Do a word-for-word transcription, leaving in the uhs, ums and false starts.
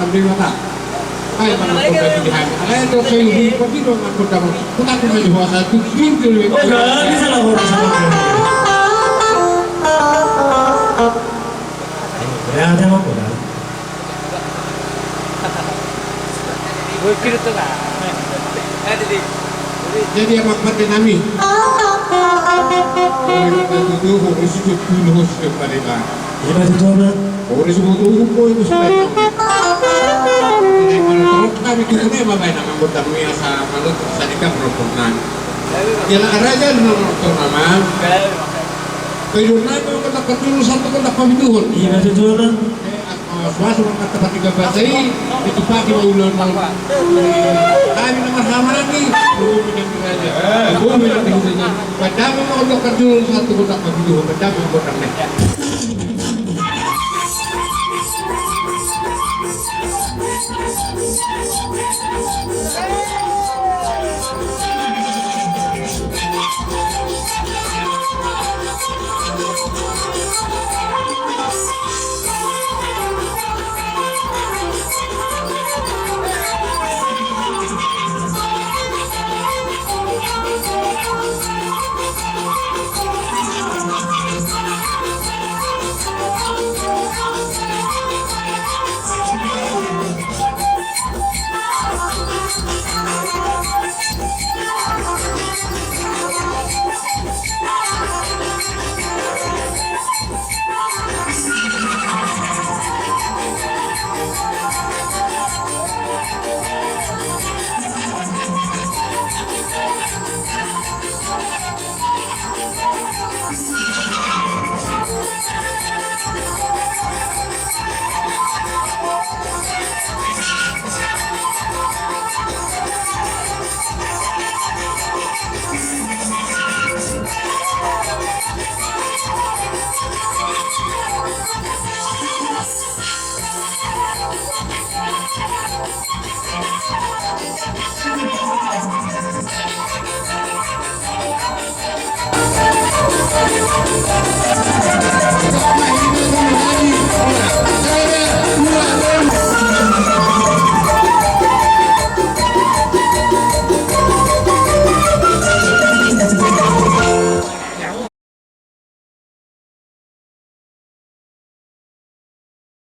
Debata. Ai, manang kota di hami. Alai, do, sai, di, kota di, do, manang kota, kota, kota di, huasa, tu, tu, tu, tu. Oh, gak bisa lah, orang sama. Ya, ada apa, dah? Jadi, amang pande nami. Ore na tutu, ore sijemput, ore sijemput, ore na. Ima tutu, amang. Ore sijemput, ore sijemput, ore sijemput. Jadi, manang torop kami tutu ne, amang, baen amang, kota nami asa, manang, sadika penonton nami. Jala raja, amang, penonton nami. Jadi, nami, kota, kota, satu kota, pamituhon. Ima tutu, amang. Suasu ma martapati gabasa i, ditupaki ma ulaon. Hami na marhahamaranggi, bomi nang di raja, bomi nang di raja. Pandame ma ondo karjolo satu kota pamituhon, pandame ma ondo karjolo.